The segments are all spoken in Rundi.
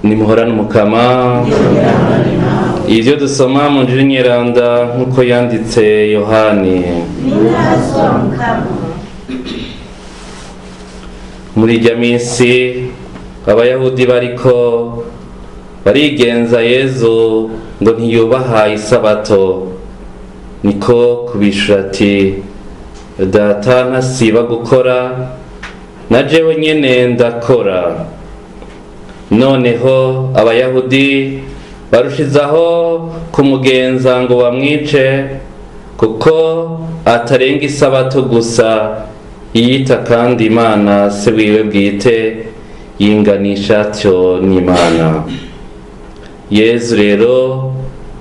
Nimuhorane Umukama. Ibyo dusoma mu Njiri Nyeranda nk'uko yanditse Yohani. Muri irya minsi Abayahudi bariko barigenza Yezu ngo ntiyubaha isabato. Niko kubishura ati: "Data ntasiba gukora, na jewe nyene ndakora." Noneho Abayahudi barushizaho kumugenza ngo bamwice, kuko atarenga isabato gusa, yiyita kandi Imana se wiwe bwite, yinganisha atyo n'Imana. Yezu rero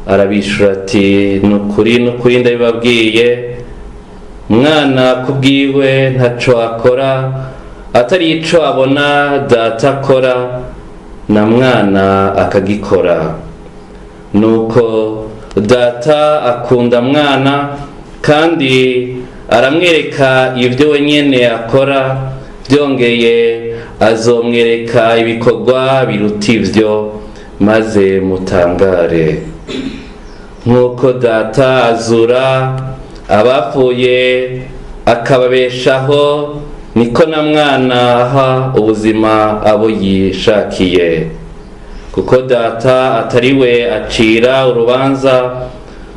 arabishura ati: "Ni ukuri, ni ukuri, ndabibabwiye, Mwana kubwiwe ntaco akora atari ico abona Data akora, na Mwana akagikora. Nuko Data akunda Mwana kandi aramwereka ibyo wenyene akora, byongeye azomwereka ibikorwa biruta ivyo, maze mutangare. Nk'uko Data azura abapfuye akababeshaho, niko na Mwana aha ubuzima abo yishakiye. Kuko Data atari we acira urubanza,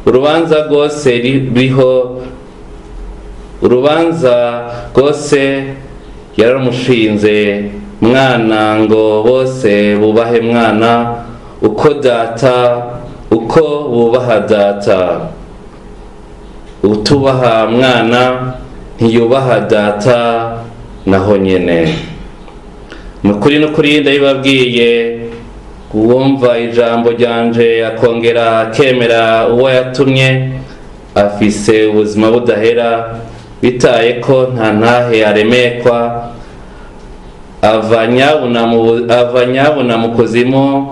urubanza rwose ruriho, urubanza rwose yaramushinze Mwana, ngo bose bubahe Mwana uko Data uko bubaha Data. Utubaha Mwana ntiyubaha Data naho nyene. Ni ukuri, ni ukuri, ndabibabwiye, uwumva ijambo ryanje akongera akemera uwo yatumye afise ubuzima budahera, bitaye ko nta ntahe aremekwa, ava nyabuna mu kuzimu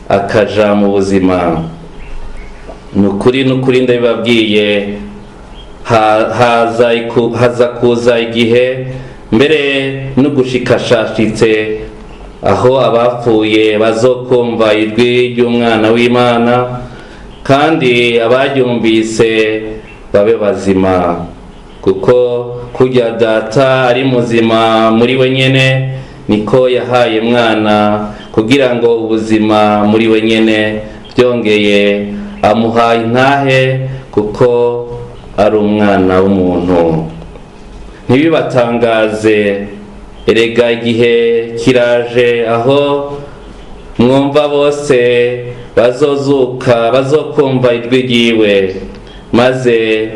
akaja mu buzima. Ni ukuri, ni ukuri, ndabibabwiye, haza kuza igihe, mbere no gushikashashitse, aho abapfuye bazokumva ijwi ry'Umwana w'Imana, kandi abaryumvise babe bazima. Kuko kurya Data ari muzima muri we nyene, niko yahaye Mwana kugira ngo ubuzima muri we nyene, byongeye amuhaye intahe kuko ari Umwana w'umuntu. Ntibibatangaze erega, igihe kiraje aho mwumva bose bazozuka, bazokumva ijwi ryiwe, maze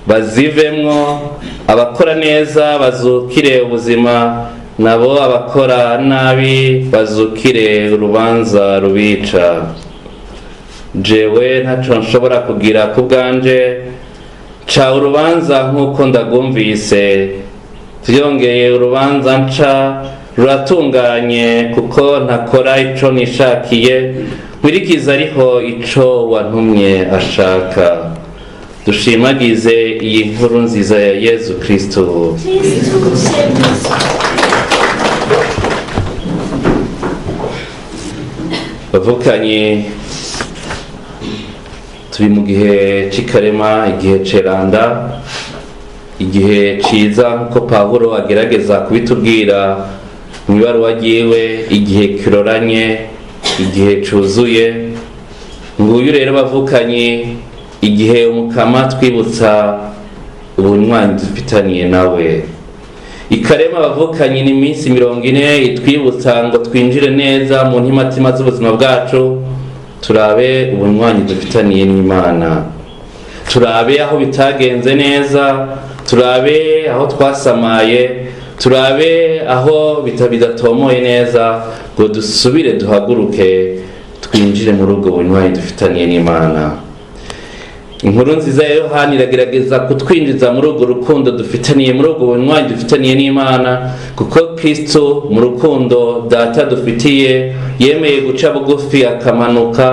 bazivemwo: abakora neza bazukire ubuzima, nabo abakora nabi bazukire urubanza rubica. Jewe ntaco nshobora kugira ku bwanje, nca urubanza nk'uko ndagumvise, vyongeye urubanza nca ruratunganye, kuko ntakora ico nishakiye, nkurikiza ariho ico wantumye ashaka." Dushimagize iyi nkuru nziza ya Yezu Kristo. Bavukanye, turi mu gihe c'ikarema, igihe ceranda, igihe ciza nkuko Pawulo agerageza kubitubwira mu ibaruwa ryiwe, igihe kiroranye, igihe cuzuye. Nguyu rero bavukanye, igihe Umukama twibutsa ubunywanyi dufitaniye nawe. Ikarema bavukanye ni iminsi 40 itwibutsa ngo twinjire neza mu ntimatima z'ubuzima bwacu, turabe ubunywanyi dufitaniye n'Imana, turabe aho bitagenze neza, turabe aho twasamaye, turabe aho bidatomoye neza, ngo dusubire duhaguruke twinjire muri ubwo bunywanyi dufitaniye n'Imana. Inkuru nziza ya Yohani iragerageza kutwinjiza muri urwo rukundo dufitaniye, muri ubwo bunywanyi dufitaniye n'Imana, kuko Kristo mu rukundo Data dufitiye yemeye guca bugufi akamanuka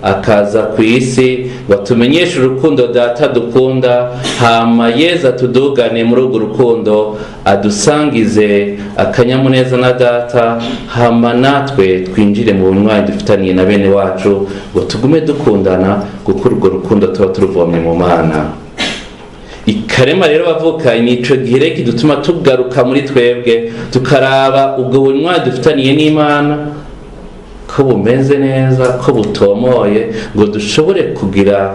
Akaza ku isi ngo atumenyeshe urukundo Data dukunda, hama Yezu atudugane muri urwo rukundo, adusangize akanyamuneza na Data, hama natwe twinjire mu bunywanyi dufitaniye na bene wacu, ngo tugume dukundana, kuko urwo rukundo tuba turuvomye mu Mana. Ikarema rero, bavukanye, nico gihe rero kidutuma tugaruka muri twebwe, tukaraba ubwo bunywanyi dufitaniye n'Imana ko bumeze neza, ko butomoye, ngo dushobore kugira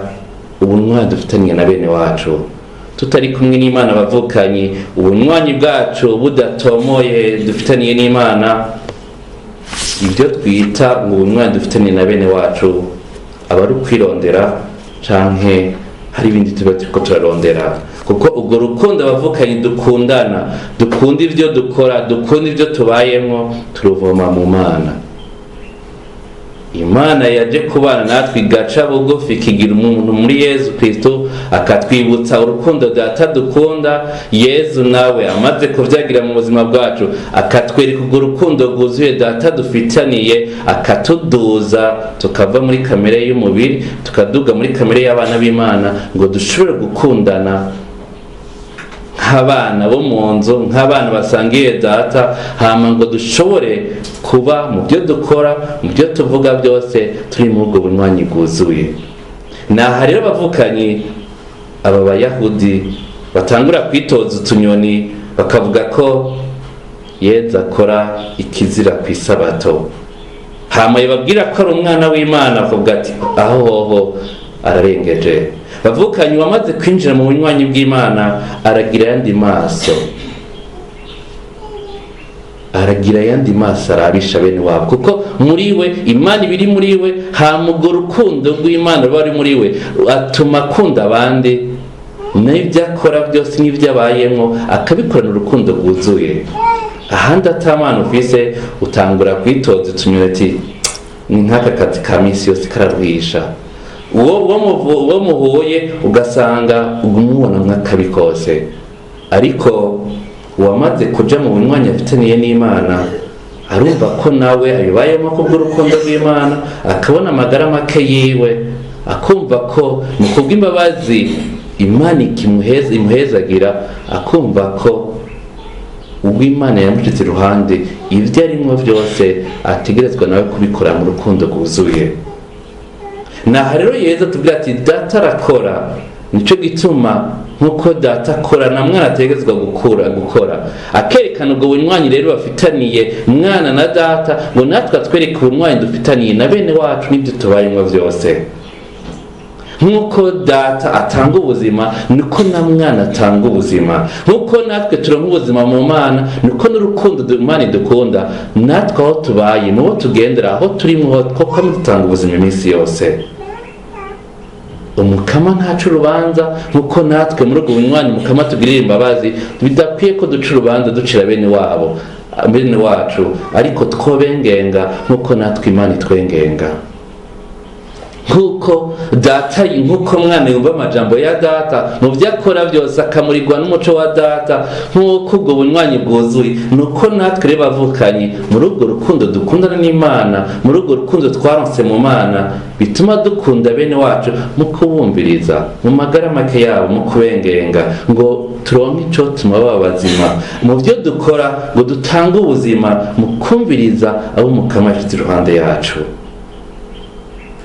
ubunywanyi dufitaniye na bene wacu. Tutari kumwe n'Imana, bavukanye, ubunywanyi bwacu budatomoye dufitaniye n'Imana, ibyo twita ngo ubunywanyi dufitaniye na bene wacu aba ari ukwirondera, canke hari ibindi tuba turiko turarondera. Kuko urwo rukundo, abavukanye, dukundana, dukunda ibyo dukora, dukunda ibyo tubayemwo, turuvoma mu Mana. Imana yaje kubana natwe, igaca bugufi, ikigira umuntu muri Yezu Kristo, akatwibutsa urukundo Data dukunda. Yezu nawe amaze kuvyagira mu buzima bwacu, akatwereka urwo rukundo rwuzuye Data dufitaniye, akatuduza tukava muri kamere y'umubiri, tukaduga muri kamere y'abana b'Imana, ngo dushobore gukundana nk'abana bo mu nzu, nk'abana basangiye Data, hama ngo dushobore kuba mu byo dukora, mu byo tuvuga byose, turi muri ubwo bunywanyi bwuzuye. Naha rero, bavukanyi, aba Bayahudi batangura kwitoza utunyoni, bakavuga ko Yezu akora ikizira ku isabato, hama yababwira ko ari umwana w'Imana, bakavuga ati: "Aho hoho ararengeje." Bavukanye, uwamaze kwinjira mu bunywanyi bw'Imana aragira ayandi maso, aragira ayandi maso arabisha bene wabo, kuko muri we Imana ibiri muri we. Hama urwo rukundo rw'Imana ruba ruri muri we atuma akunda abandi, n'ibyo akora byose n'ibyo abayemwo akabikorana urukundo rwuzuye. Ahandi atamana ufise, utangura kwitoza utunyoni ati: "Ni nk'aka kazi ka minsi yose kararwisha." Uwo muhuye ugasanga umubona nk'akabi kose. Ariko uwamaze kuja mu bunywanyi afitaniye n'Imana arumva ko nawe abibayemo kubw'urukundo rw'Imana, akabona amagara make yiwe, akumva ko ni kubw'imbabazi Imana imuhezagira, akumva ko ubwo Imana yamushyize iruhande, ibyo arimwo byose ategerezwa nawe kubikora mu rukundo rwuzuye. Naha rero Yezu atubwira ati: "Data arakora, nico gituma nkuko Data akora, na Mwana ategerezwa gukora." Akerekana ubwo bunywanyi rero bafitaniye Mwana na Data, ngo natwe atwereke ubunywanyi dufitaniye na bene wacu n'ibyo tubayemo byose. Nk'uko Data atanga ubuzima, niko na Mwana atanga ubuzima. Nk'uko natwe turonka ubuzima mu Mana, niko n'urukundo Imana idukunda, natwe aho tubaye, mu bo tugendera, aho turimo, koko dutanga ubuzima iminsi yose. Umukama ntaca urubanza, nk'uko natwe muri ubwo bunywanyi Umukama tugirira imbabazi, bidakwiye ko duca urubanza, ducira bene wabo, bene wacu, ariko twobengenga nk'uko natwe Imana itwengenga. Nk'uko Data, nk'uko Mwana yumva amajambo ya Data, mu byo akora byose akamurigwa n'umuco wa Data, nk'uko ubwo bunywanyi bwuzuye, nuko natwe rero, bavukanye, muri urwo rukundo dukundana n'Imana, muri urwo rukundo twaronse mu Mana, bituma dukunda bene wacu mu kubumviriza mu magara make yabo, mu kubengenga ngo turonke ico tuma baba bazima, mu byo dukora ngo dutange ubuzima, mu kumviriza abo Mukama yashyize iruhande yacu.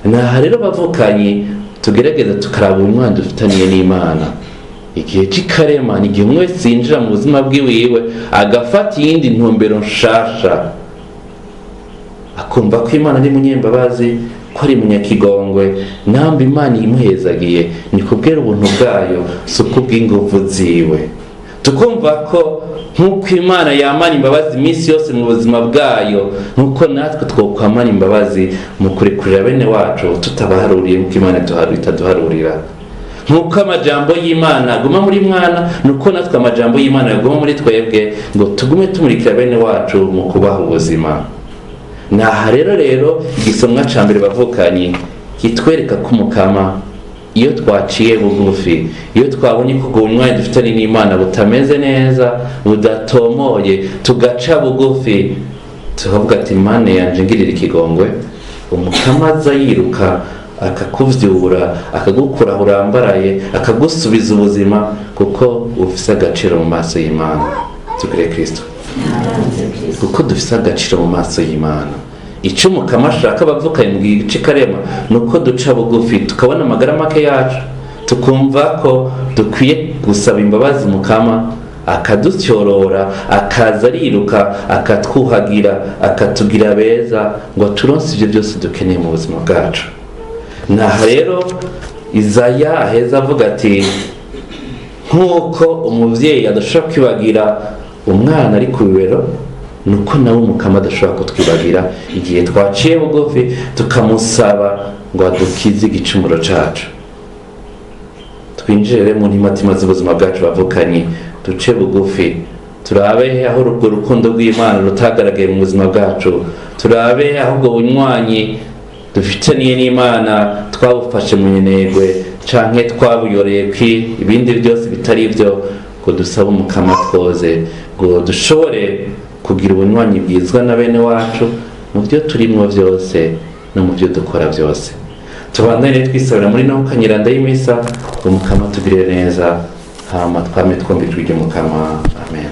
Naha rero, bavukanye, tugerageza tukaraba umwana dufitaniye n'Imana. Igihe cy'ikarema ni igihe umwe wese yinjira mu buzima bwiwiwe, agafata iyindi ntumbero nshasha, akumva ko Imana ari munyembabazi, ko ari munyakigongwe. Namba Imana imuhezagiye, ni kubwera ubuntu bwayo, si ukubw'inguvu ziwe. Tukumva ko nk'uko Imana yamana imbabazi iminsi yose mu buzima bwayo, nk'uko natwe twokwamana imbabazi mu kurekurira bene wacu tutabaharuriye, nk'uko Imana itaduharurira. Nk'uko amajambo y'Imana aguma muri Mwana, nuko natwe amajambo y'Imana yaguma muri twebwe, ngo tugume tumurikira bene wacu mu kubaha ubuzima. Naha rero igisomwa ca mbere, bavukanye, kitwereka ko Umukama, iyo twaciye bugufi, iyo twabonye ko ubwo bunywanyi dufitanye n'Imana butameze neza, budatomoye, tugaca bugufi tukavuga ati: "Mana yanje, ngirira ikigongwe," Umukama aza yiruka. Akakuvyura, akagukura aho urambaraye, akagusubiza ubuzima, kuko ufise agaciro mu maso y'Imana. Tugire Kristo, kuko dufise agaciro mu maso y'Imana. Icyo Umukama ashaka, abavukanye mu gice karema, ni uko duca bugufi, tukabona amagara make yacu, tukumva ko dukwiye gusaba imbabazi Mukama, akadutyorora, akaza ariruka, akatwuhagira, akatugira beza, ngo turonse ibyo byose dukeneye mu buzima bwacu. Naha rero Izaya aheza avuga ati: "Nk'uko umubyeyi adashobora kwibagira umwana ari ku bibero, nuko nawe Umukama adashobora kutwibagira igihe twaciye bugufi tukamusaba ngo adukize igicumuro cacu." Twinjire mu ntimatima z'ubuzima bwacu, bavukanye, duce bugufi, turabe aho urwo rukundo rw'Imana rutagaragaye mu buzima bwacu, turabe aho ubwo bunywanyi dufitaniye n'Imana twabufashe mu minegwe canke twabuyoreye kwi ibindi byose bitari ibyo, ngo dusabe Umukama twoze, ngo dushobore kugira ubunywanyi bwizwa na bene wacu mu byo turimwo byose no mu byo dukora byose. Tubandane twisabira muri no kanyiranda y'imisa, Umukama tugirire neza, hama twame twumva ijwi ry'Umukama. Amen.